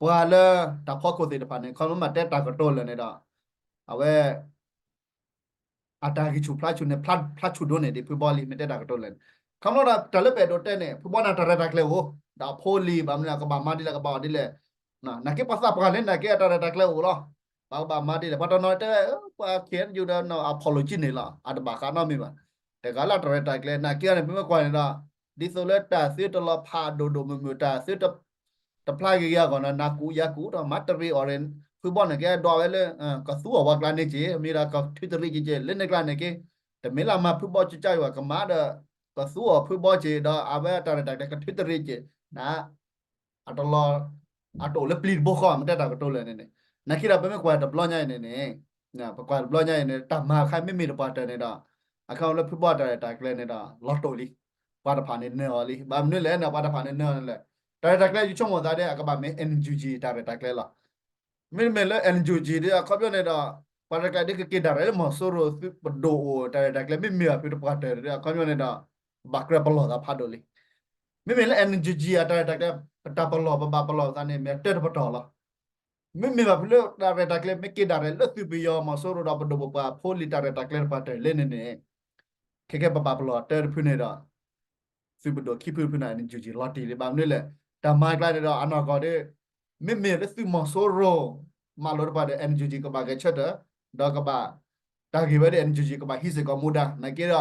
ပှၤလၢတၢ်ဖီခိၣ်သ့ၣ်တဖၣ်န့ၣ် ခီမ့ၢ်တဲတၢ်ကတိၤလၢာ်န့ၣ်ဒီး အဝဲ အတၢ်ဂံၢ်ဆူၣ်ဖျါဆူၣ်န့ၣ် ဖျါဆူၣ်ဒိၣ်န့ၢ်ဒံးဖုဘီလံ မ့ၢ်တဲတၢ်ကတိၤလၢာ်န့ၣ် ခီဖျိဒီးတၢ်လၢပအဲၣ်ဒိးတဲန့ၣ် ဖုဘီန့ၣ်တၢ်ရဲၣ်တၢ်ကျဲၤအိၣ် ဒီးအဖိလံၤ ဘၣ်မနုၤကဘၣ်မၤဒ်လဲၣ် ကဘၣ်အီၣ်ဒ်လဲၣ် နာ်က့ပှၤသးပှၢ်လၢနာ်က့အတၢ်ရဲၣ်တၢ်ကျဲၤအိၣ်လီၤ ဘၣ်ကဘၣ်မၤဒ်လဲၣ် ပှၤတနီၤတဲဝဲ ပှၤ K N U ဒီး အဖီၣ်လိာ်ကံန့ၣ်လီၤ အတဘၣ်ဃးနီတမံၤဘၣ် တဂၤလၢတၢ်ရဲၣ်တၢ်ကျဲၤ နာ်က့န့ၣ် ပမ့ၢ်ကွၢ်န့ၣ်ဒီး ဒ်သိးလၢတၢ်သုတလီၤဖးဒိၣ်ဒိၣ်မုၢ်မုၢ် တၢ်သုတဖျါဂ့ၤဂ့ၤအဂီၢ်န့ၣ် နၤကူးယၤကူးဒီး မၤတရံးအီၤရ့ၣ် ဖုဘီန့ၣ် ကဲဒွးဝဲလၢ ကသူအီၤဝဲကျါန့ၣ်က့ၤ မ့ၢ်ဒီးကထုးတရံးက့ၤက့ၤ လၢန့ၣ်ကျါန့ၣ်က့ၤ တမ့ၢ်လၢမၤဖုဘီကၠူကၠါယွၤကမၤဒီး ကသူအီၤဖုဘီက့ၤ ဒီးအဝဲတၢ်ရဲၣ်တၢ်ကျဲၤကထုးတရံးက့ၤ န အတလီၤ အတအိၣ်လၢပျံၤတဘိဃီ မ့ၢ်တဲတၢ်ကတိၤလၢာ်န့ၣ်န့ၣ် နာ်က့ဒီး ပမ့ၢ်ကွၢ်တဘျီညါအံၤန့ၣ်န့ၣ် ပကွၢ်တဘျီညါအံၤန့ၣ် တၢ်မၤခါမ့မ့ၢ်တပှၤတၢၢ်န့ၣ်ဒီး အခါလၢဖုဘီတၢ်ရဲၣ်တၢ်ကျဲၤန့ၣ်ဒီး လီၤတိာ်လံ ပှၤတဖၣ်န့ၣ်နၢၤအီၤလံ ဘၣ်မနုၤလဲၣ်န့ၣ် ပှၤတဖၣ်န့ၣ်နၢၤအီၤန့ၣ်လဲၣ် တၢ်ရဲၣ်တၢ်ကျဲၤ ယဆိကမိၣ်သးဒ် အကဘၣ်မ့ၢ် NUG တၢ်ရဲၣ်တၢ်ကျဲၤလီၤ မ့တမ့ၢ်လၢ NUG ဒ်အခီပညီန့ၣ်ဒီး ပှၤတၢ်ရဲၣ်တၢ်ကျဲၤဒ်ကက့ၤဒၣ်ရဲၣ်လၢမီၤစိရိၤသုးပဒိၣ်အိၣ် တၢ်ရဲၣ်တၢ်ကျဲၤ မ့မ့ၢ်ဘၣ်ဖုတပှၤတၢၢ်ဒီး အခီပညီန့ၣ်ဒီး ဘၣ်ကြၢးပလီၢ်သးဖးဒိၣ်လံ မ့မ့ၢ်လၢ NUG အတၢ်ရဲၣ်တၢ်ကျဲၤ ပတၢ်ပလီၢ်ပဘၣ်ပလီၢ်သးန့ၣ် မ့ၢ်တၢ်တပတီၢ်လီၤ မ့မ့ၢ်ဘၣ်ဖုလၢတၢ်ရဲၣ်တၢ်ကျဲၤ မ့ၢ်က့ၤဒၣ်ရဲၣ်လၢသုးပယီၤမီၤစိရိၤဒီးပဒိၣ်ပပှၢ်ဖိလံၤတၢ်ရဲၣ်တၢ်ကျဲၤတပှၤတၢၢ်လဲၣ်န့ၣ်န့ၣ် ခဲကဲပဘၣ်ပလီၢ်တၢတဖုန့ၣ်ဒီး သုးပဒိၣ်ခံဖုဖုန့ၣ် NUG လီၤတံၢ်လံ ဘၣ်မနုၤလဲၣ် တၢ်မၤကျါန့ၣ်ဒီး အနီၢ်ကီၢ်ဒီး မ့မ့ၢ်လၢသုးမီၤစိရိၤ မၤလိာ်တပှၤဒီး NUG ကဘၣ်ဂဲၤဆၢထၢၣ် ဒီးကဘၣ် တၢ်ဂ့ၢ်ဝဲဒီး NUG ကဘၣ်ဟံးစ့ၢ်ကီးမူဒါ နာ်က့ဒီး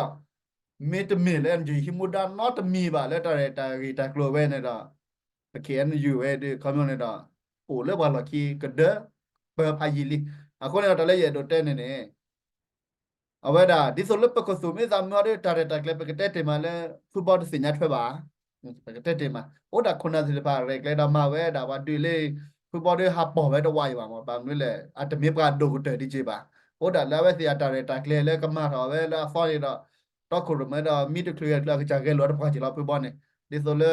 မ့တမ့ၢ်လၢ NUG ဟံးမူဒါနီတမံၤဘၣ် လၢတၢ်ရဲၣ်တၢ်ဂ့ၢ်တၢ်ကျိၤဝဲန့ၣ်ဒီး ပ KNU ဝဲဒီး ခီပညီန့ၣ်ဒီး အိၣ်လၢပှၤလီၢ်ခံကဒၢ ပၢဖးယံာ်လံ အဃိန့ၣ်ဒီး တၢ်လၢယအဲၣ်ဒိးတဲန့ၣ်န့ၣ် အဝဲဒၣ် ဒ်သိးလၢပကသူၣ်မ့ၢ်သးမုာ်အီၤဒီး တၢ်ရဲၣ်တၢ်ကျဲၤ ပကတဲတ့ၢ်မးလၢ ဖုဘီတသ့ၣ်ညါထွဲဘၣ် ပကတဲတ့ၢ်မး အိၣ်ဒၣ်ခိၣ်နၢ်သ့ၣ်တဖၣ် ရဲၣ်ကျဲၤဒီးမၤဝဲဒၣ်ပှၤဒုးလၢ ဖုဘီဒီးဟးပိာ်ဝဲတဝးအံၤဘၣ်မး ဘၣ်မနုၤလဲၣ် အတမ့ၢ်ပှၤဒိၣ်ကတၢၢ်ဒံးက့ၤဘၣ် အိၣ်ဒၣ်လၢအဝဲသ့ၣ်အတၢ်ရဲၣ်တၢ်ကျဲၤလၢကမၤထီၣ်ဝဲလၢအသီန့ၣ်ဒီး တီခိၣ်ရိၣ်မဲဒီး မံတချုးဂဲၤတချုး အကစၢ်ဂဲၤလိာ်တပှၢ်က့ၤလီၤ ဖုဘီန့ၣ် ဒ်သိးလၢ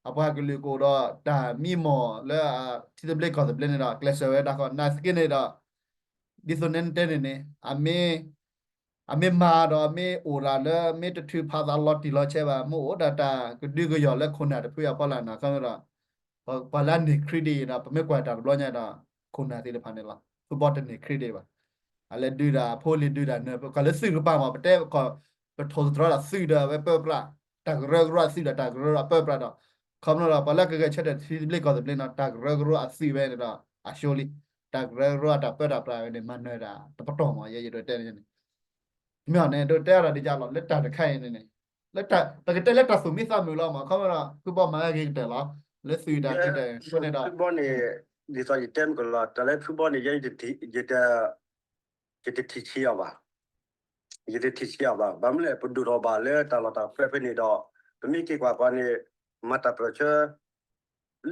အပှၤကလုာ်ကအိၣ်ဒီးတၢ်မံမီၢ်လၢ ထံသဘျ့ကီၢ်သဘျ့န့ၣ်ဒီး ကျဲးစၢးဝဲဒၣ်ဃီ နာ်သက့န့ၣ်ဒီး ဒ်သိးနဲတဲန့ၣ်န့ၣ် အမ့ၢ် အမ့ၢ်မၤဒီး အမ့ၢ်အိၣ်ဒၣ်လၢ မ့ၢ်တထုးဖးသးလီၤတံၢ်လီၤဆဲးဘၣ် မ့ၢ်အိၣ်ဒၣ်တၢ်ကဒုကယီၤလၢခိၣ်နၢ်တဖုအဖီလာ်န့ၣ် ခီဒီး ပှၤလၢအန့ၢ်ခရံာ်ဒ်အံၤဒီး ပမ့ၢ်ကွၢ်တၢ်တဘျီညါဒီး ခိၣ်နၢ်သ့ၣ်တဖၣ်န့ၣ်လီၤ ဖုဘီတန့ၢ်ခရံာ်ဒ်ဘၣ် အလဲၤဒုးဒၣ်ဖိလံၤဒုးဒၣ်နၢၤ ပကွၢ်လၢသုးကပၤမး ပတဲ ပထိၣ်သတြီၤဒၣ်သုးဒီးအဝဲပၢပြး တၢ်ကရၢကရိအသုးဒီးတၢ်ကရၢကရိအပၢပြးဒီး ခီဖျိဒီး ပှၤလၢကဂဲၤဆၢထၢၣ်ထံသဘျ့ကီၢ်သဘျ့န့ၣ် တၢ်ကရၢကရိအသုးဝဲန့ၣ်ဒီး အရှုံးလံ တၢ်ကရၢကရိအတၢ်ပၢတၢ်ပြးဝဲန့ၣ် မၤနၢၤဒၣ်တပတီၢ်မး ယဲယဒိးတဲန့ၣ် မ့ၢ်အီၤန့ၣ် ဒိးတဲအါဒ်ယလီၤ လၢတၢ်တခါအံၤန့ၣ်န့ၣ် လၢတၢ် ပကတဲလၢတၢ်သူၣ်မံသးမုာ်လီၤမး ခီဖျိဒီး ဖုဘီမၤဝဲဂ့ၤကတၢၢ်လီၤ လၢသုးတၢ်ဂ့ၤကတၢၢ်န့ၣ်ဒီး ဖုဘီန့ၣ် ဒ်သိးယတဲမ့ၢ်ကလီၤ တၢ်လၢဖုဘီန့ၣ် ယဲ ယတထံၣ်ဆံးအီၤဘၣ် ယတထံၣ်ဆံးအီၤဘၣ် ဘၣ်မနုၤလဲၣ် ပဒိၣ်ထီၣ်ဘၣ်လၢတၢ်လီၢ်တၢ်ကျဲဖဲန့ၣ်ဒီး ပမ့ၢ်က့ၤကွၢ်ပှၤန့ၣ် မၤတၢ်ပၢၢ်ဆၢ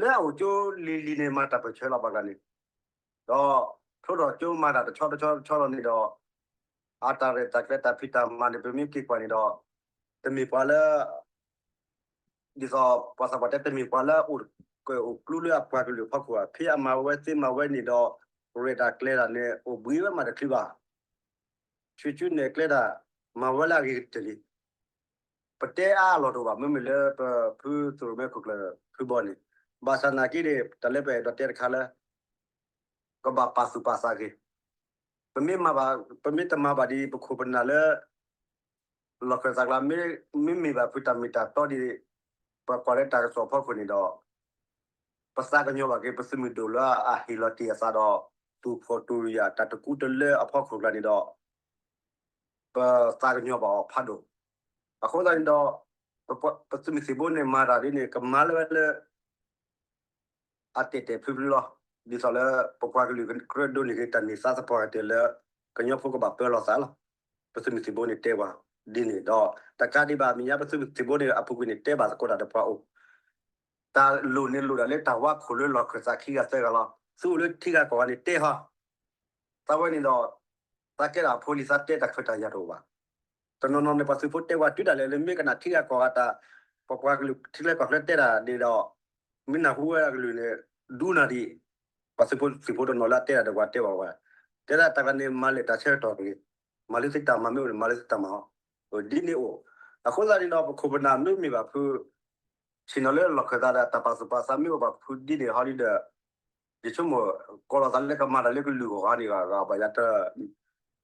လၢအအိၣ်ကၠိလံၤလံၤန့ၣ် မၤတၢ်ပၢၢ်ဆၢလီၤပှၤဂၤန့ၣ် ဒီး ထိၣ်ဒီးကၠိမၤတၢ်တဆီတဆီတဆီလီၤန့ၣ်ဒီး အတၢ်ရဲၣ်တၢ်ကျဲၤတၢ်ဖံးတၢ်မၤန့ၣ် ပမ့ၢ်က့ၤကွၢ်န့ၣ်ဒီး တမ့ၢ်ပှၤလၢ ဒ်သိးပှၤသးပှၢ်တဲ တမ့ၢ်ပှၤလၢအအိၣ်ကၢၣ်အိၣ်ကျူလၢအပှၤကလုာ်အဖီခိၣ်ဘၣ် ဖဲအမၤဝဲသ့မၤဝဲန့ၣ်ဒီး ရဲၣ်တၢ်ကျဲၤတၢ်န့ၣ် အိၣ်ဘှံးဝဲမးတချုးဘၣ် ဆူၣ်ဆူၣ်နဲၣ်ကျဲတၢ် မၤဝဲလၢအဂ့ၤကတၢၢ်လံ ပတဲအါအလီၢ်တအိၣ်ဘၣ် မ့မ့ၢ်လၢပဖုသုးရိၣ်မဲခိၣ်ကျၢၢ်ဖုဘီန့ၣ် ဘၣ်ဆၣ်နာ်က့န့ၣ် တၢ်လၢပအဲၣ်ဒိးတဲတခါလၢ ကဘၣ်ပာ်သူၣ်ပာ်သးဂ့ၤ ပမ့ၢ်မၤဘၣ် ပမ့ၢ်တမၤဘၣ်ဒ်ပခိၣ်ပနၢ်လၢ လီၢ်ခၢၣ်သးကျါ မ့မ့ၢ်ဘၣ်ဖုတၢ်မ့ၢ်တၢ်တီဒ် ပကွၢ်လၢတၢ်ကစီၣ်ဖီခိၣ်န့ၣ်ဒီး ပသးကညီၤဘၣ်က့ၤ ပသုးမုၢ်ဒိၣ်လၢအဟ့ၣ်လီၤတ့ၢ်အသးဒီး သူၣ်ဖှီၣ်တူၢ်ယၢ်တၢ်တကူတလၢအဖီခိၣ်ကျါန့ၣ်ဒီး ပသးကညီၤဘၣ်အီၤဖးဒိၣ် အဃိသတးန့ၣ်ဒီး ပသုးမုၢ်သံၣ်ဘိန့ၣ် မၤတၢ်ဒ်န့ၣ် ကမၤလၢဝဲလၢ အတဲာ်တဲာ်ဖျုဖျုလီၤ. ဒ်သိးလၢပပှၤကလုာ်ကရၢဒိးန့ၢ်က့ၤတၢ်န့ၢ်သါသပှၢ်ကတၢၢ်လၢ ကညီဖိကဘၣ်ပၢလီၤသးလီၤ. ပသုးမုၢ်သံၣ်ဘိန့ၣ်တဲပှၤဒ်န့ၣ်ဒီး တကးဒံးဘၣ်အမဲာ်ညါ ပသုးမုၢ်သံၣ်ဘိန့ၣ် အပူၤကွံာ်န့ၣ်တဲဘၣ်သကိးတၢ်ဒီးပှၤအိၣ် တၢ်လိၣ်န့ၣ်လိၣ်ဒၣ်လၢတၢ်ဝါခိၣ်လၢလီၢ်ခၢၣ်သးခံဂၤသၢဂၤလီၤ. သုအိၣ်လၢထံဂၤကီၢ်ဂၤန့ၣ်တဲဟီ သးဝဲန့ၣ်ဒီး သးကဲဒၣ်ဖိလံၤသးတဲတၢ်ခွဲးတၢ်ယာ်တအိၣ်ဘၣ်. တနီၤနီၤန့ၣ် ပှၤသုးဖိတဲဝဲတုၤဒၣ်လဲာ်လၢမ့ၢ်ကနၣ်ထံဂၤကီၢ်ဂၤတၢ် ပပှၤကလုာ်ထံချၢကီၢ်ချၢတဲတၢ်ဒ်ဒီး မ့ၢ်နၢ်ဟူဝဲဒၣ်ကလုာ်န့ၣ် ဒူနၢ်ဒံး ပှၤသုးဖိသုးဖိတနီၤလၢအတဲတၢ်ဒီးပှၤတဲဘၣ်ဝဲ တဲဒၣ်တၢ်ဂၤန့ၣ် မၤလဲာ်တၢ်ဆၢကတီၢ်တဂ့ၤ, မၤလၢသုတၢ်မၤမ့ၢ်အိၣ်န့ၣ် မၤလၢသုတၢ်မၤဟီ ဒ်န့ၣ်အိၣ်. အဃိသတးန့ၣ်ဒီး ပခိၣ်ပနၢ်မ့မ့ၢ်ဘၣ်ဖု ဆ့ၣ်နီၤလၢလီၢ်ခၢၣ်သးဒီးတၢ်ပာ်သူၣ်ပာ်သးမ့ၢ်အိၣ်ဘၣ်ဖုဒ်န့ၣ်ဟီဒ်ဒီး ယဆိကမိၣ် ကိးလီၤသးလၢကမၤတၢ်လၢကလုာ်ဂီၢ်ဂၤန့ၣ်ဂၤဂၤဘၣ်ယၤ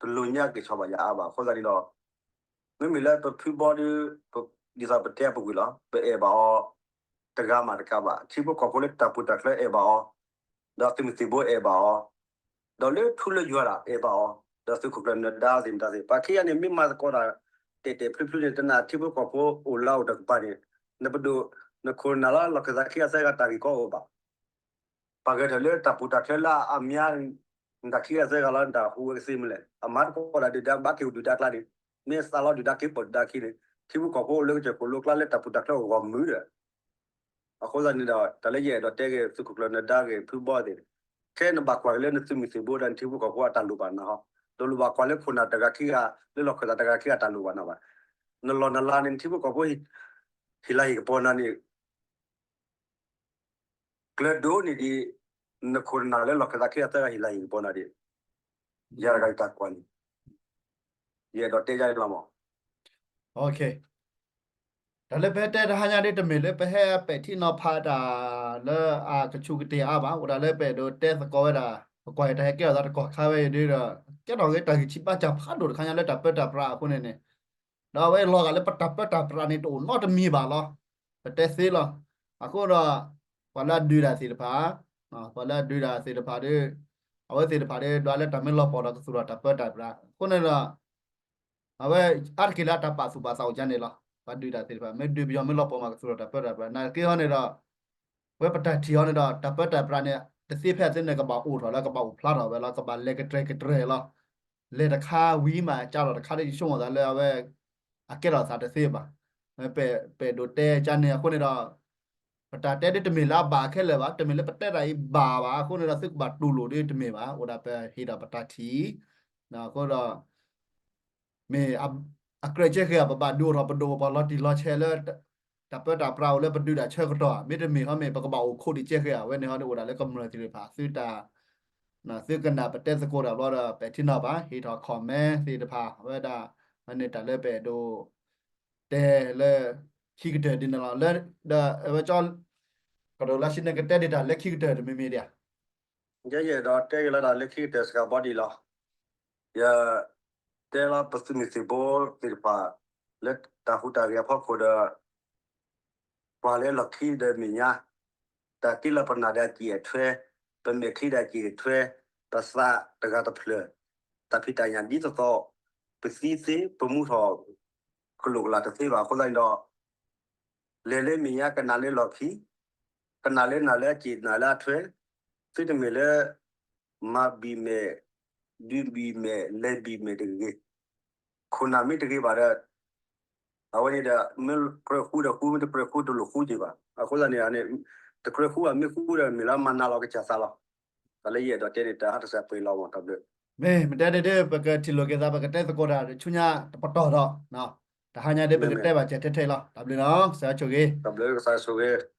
တလိၣ်ညါက့ၤဆီၣ်ဘၣ်ယၤအါဘၣ်. အဃိသတးန့ၣ်ဒီး မ့မ့ၢ်လၢပဖုဘီဒီး ဒ်သိးပတဲအပူၤကွံာ်လီၤ ပအဲၣ်ဘၣ်အီၤ တဂၤမးတကးဘၣ် ထံဖိကီၢ်ဖိလၢတၢ်ပူၤတၢ်ချၢအဲၣ်ဘၣ်အီၤ ဒီးသုးမုၢ်သံၣ်ဘိအဲၣ်ဘၣ်အီၤ ဒီးလၢထူလၢယွၤဒၣ်အဲၣ်ဘၣ်အီၤ ဒီးသုးခိၣ်ကျၢၢ်နၢၤဒါသ့ၣ်မတၤသ့ၣ် ပှၤခံဂၤန့ၣ် မ့ၢ်မၤသကိးတၢ် တဲာ်တဲာ်ဖျုးဖျုးန့ၣ် တနၢ်ထံဖိကီၢ်ဖိအိၣ်လၢအအိၣ်တကပၤန့ၣ် နပဒိၣ် နခိၣ်နနၢ်လၢလီၢ်ခၢၣ်သးခံဂၤသၢဂၤတၢ်ဂ့ၢ်ကီအိၣ်ဘၣ်. ပှၤဂဲၤထီၣ်လၢတၢ်ပူၤတၢ်ချၢလၢအမံၤ နတၢ်ခံဂၤသၢဂၤလီၤ နတၢ်ဟူးဝဲကသ့မနုၤလဲၣ်. အမၤသကိးတၢ်ဒုၣ်ဒါဘၣ်က့ၤအိၣ်ဒုၣ်ဒါကျါန့ၣ် မ့ၢ်သးလီၤဒုၣ်ဒါက့ၤပိာ်ဒုၣ်ဒါခံန့ၣ် ထံဖိကီၢ်ဖိအိၣ်လၢကစၢၢ်ခိၣ်လိၤကျါလၢတၢ်ပူၤတၢ်ချၢအိၣ်ဂီၢ်မုၢ်ဒီး အဃိသတးန့ၣ်ဒီး တၢ်လၢယအဲၣ်ဒိးတဲဂ့ၤ သုးခိၣ်ကျၢၢ်နဒါဂ့ၤ ဖုဘီသ့ၣ် ခဲနဘၣ်ကွၢ်က့ၤလၢနသုးမုၢ်သံၣ်ဘိဒီးနထံဖိကီၢ်ဖိအတၢ်လိၣ်ဘၣ်နၤဟီ တလိၣ်ဘၣ်ကွၢ်လၢခိၣ်နၢ်တဂၤခံဂၤ လၢလီၢ်ခၢၣ်သးတဂၤခံဂၤတၢ်လိၣ်ဘၣ်နၤဘၣ်. နလီၢ်နလၤန့ၣ် နထံဖိကီၢ်ဖိ ဟ့ၣ်လၤဟ့ၣ်ကပီၤနၤန့ၣ် ကျၢၤဒိၣ်န့ၢ်ဒံး နခိၣ်နနၢ်လၢလီၢ်ခၢၣ်သးခံဂၤသၢဂၤဟ့ၣ်လၤဟ့ၣ်ကပီၤနၤဒံး ယၤတဂၤယတၢ်ကွၢ်န့ၣ် ယအဲၣ်ဒိးတဲယါလီၤမး တၢ်လၢပဟဲတဲတဟါညါဒ်တမ့ၢ်လၢ ပဟဲပဲာ်ထံနီၤဖးတၢ်လၢအကဆူးကတ့ၢ်အါဘၣ်. အိၣ်ဒၣ်လၢပအဲၣ်ဒိးတဲသကိးဝဲဒၣ် ပကွၢ်အံၤတၢ်ဟဲကဲထီၣ်သးတကီၢ်ခါဝဲအံၤဒ်ဒီး ကဲထီၣ်က့ၤတၢ်ဂံၢ်ဆံးဘါစၢ်ဖးဒိၣ်တခါညါလၢတၢ်ပၢတၢ်ပြးအဃိန့ၣ်န့ၣ် ဒီးအဝဲလီၤဂာ်လၢပတၢ်ပၢတၢ်ပြးန့ၣ် တအိၣ်နီတမံၤဘၣ်လီၤ. ပတဲသ့လီၤ. အဃိဒီး ပှၤလၢအဒုးတၢ်သ့ၣ်တဖၣ် ပှၤလၢအဒုးတၢ်သ့ၣ်တဖၣ်ဒီး အဝဲသ့ၣ်တဖၣ်ဒီး ဒွးလၢတၢ်မ့ၢ်လီၤပှီၢ်ဒီးကသူၣ်ထီၣ်တၢ်ပၢတၢ်ပြး အဃိန့ၣ်ဒီး အဝဲအါတက့ၢ်လၢအတၢ်ပာ်သူၣ်ပာ်သးအိၣ်ကန့ၣ်လီၤ. ပှၤဒုးတၢ်သ့ၣ်တဖၣ် မ့ၢ်ဒုးပယီၤမ့ၢ်လီၤပှီၢ်မးကသူၣ်ထီၣ်တၢ်ပၢတၢ်ပြး နာ်သက့ဟီန့ၣ်ဒီး ဝဲပတၢ်ထံၣ်ဟီန့ၣ်ဒီး တၢ်ပၢတၢ်ပြးန့ၣ် တသ့ဖဲအသ့န့ၣ် ကဘၣ်အိၣ်ထီၣ်လၢကဘၣ်အိၣ်ဖျါထီၣ်ဝဲလီၤ. ကဘၣ်လဲၤကတြဲၤကတြဲၤလီၤ. လဲၤတခါဝံၤမး ကၢ်လီၤတခါဒီး ယဆိကမိၣ်သးလၢအဝဲ အကဲထီၣ်သးတသ့ဘၣ်. ပအဲၣ်ဒိးတဲကန့ၣ်အဃိန့ၣ်ဒီး ပတၢ်တဲဒ်တမ့ၢ်လၢအဘၣ်ခဲလၢာ်ဘၣ်. တမ့ၢ်လၢပတဲတၢ်အံၤဘၣ်ဘၣ်အဃိန့ၣ်ဒီး သုကဘၣ်တူၢ်လိာ်ဒ်တမ့ၢ်ဘၣ်. အိၣ်ဒၣ်ပဟ့ၣ်ဒီးပတၢ်ထံၣ် အဃိဒီး မ့ၢ်အကြၢးကဲဃ့ဧါ ပဘၣ်ဒုးအိၣ်ထီၣ်ပဒိၣ်ပပှၢ်လီၤတံၢ်လီၤဆဲးလၢ တၢ်ပၢတၢ်ပြးအိၣ်လၢပဒုးတၢ်ဆၢကတီၢ်ဧါ, မ့တမ့ၢ်ဟီမ့ၢ် ပကဘၣ်အိၣ်ခိးဒံးကဲဃ့ဧါ. အဝဲန့ၣ်ဟီန့ၣ်အိၣ်ဒၣ်လၢကမျၢၢ်သ့ၣ်တဖၣ် သုတၢ် သုကနၣ်ပတဲသကိးတၢ်ဘျီဒီး ပဲာ်ထံနီၤဖး ဟ့ၣ်ထီၣ် comment သ့ၣ်တဖၣ် အဝဲဒၣ် မ့ၢ်န့ၣ်တၢ်လၢပအဲၣ်ဒိး တဲလၢ ခံကတၢၢ်ဒ်န့ၣ်လီၤ. လၢ ဒီးအဝဲကၠီ ကဒိးလၢဆံန့ၣ် ကတဲဒံးတၢ်လၢခံကတၢၢ်တမံၤမံၤဒံးဧါ. ယဲယအဲၣ်ဒိးတဲက့ၤလၢတၢ်လၢခံကတၢၢ်စှၤဘီဒံးလီၤ. ယ တဲလီၤပသုးမုၢ်သံၣ်ဘိသ့ၣ်တဖၣ် လၢတၢ်ဟူးတၢ်ဂဲၤအဖီခိၣ်ဒီး ပှၤလၢလီၢ်ခံဒီးမဲာ်ညါ တၢ်တ့လီၤပနၢ်ဒီးအစံၣ်အထွဲ, ပမဲာ်ချံဒီးအစံၣ်အထွဲ, ပသးတဂၤတဖျၢၣ်, တၢ်ဖံးတၢ်ညၣ်ဒ်သိးသိး, ပသံသ့ ပမူထီၣ် ကလိာ်ကလာ်တသ့ဘၣ်အဃိသတးန့ၣ်ဒီး လဲၤလၢမဲာ်ညါကနၣ်လၢလီၢ်ခံ, ကနၣ်လၢနၢ်လၢအစံၣ်နၢ်လၢအထွဲ, သုတမ့ၢ်လၢ မၤဘံၣ်မဲာ်, ဒုးဘံၣ်မဲာ်, လဲၤဘံၣ်မဲာ်တဂ့ၤ. ခိၣ်နၢ်မ့ၢ်တဂ့ၤဘၣ်ဒီး အဝဲန့ၣ်ဒီး မ့ၢ်ကြၢးဃူဒီးဃူ, မ့ၢ်တကြၢးဃူတလိၣ်ဃူက့ၤဘၣ်. အဃိသတးန့ၣ်န့ၣ် တကြၢးဃူဘၣ် မ့ၢ်ဃူဒီးမ့ၢ်လၢမၤနးလီၤကစၢ်သးလီၤ. တၢ်လၢယအဲၣ်ဒိးတဲန့ၣ် တၢ်ဟးတစဲးပှဲၤလီၤမး တၢ်ဘျုး. မ့ၢ်မ့ၢ်တဲဒ် ပကထံၣ်လိာ်က့ၤသး ပကတဲသကိးတၢ်ဆူညါတပတီၢ်ဒီး တဟါညါဒ်ပကတဲဘၣ်စဲးထဲထဲလီၤ. တၢ်ဘျုးလီၤ ကစၢ်ဆိၣ်ဂ့ၤ. တၢ်ဘျုး ကစၢ်ဆိၣ်ဂ့ၤ.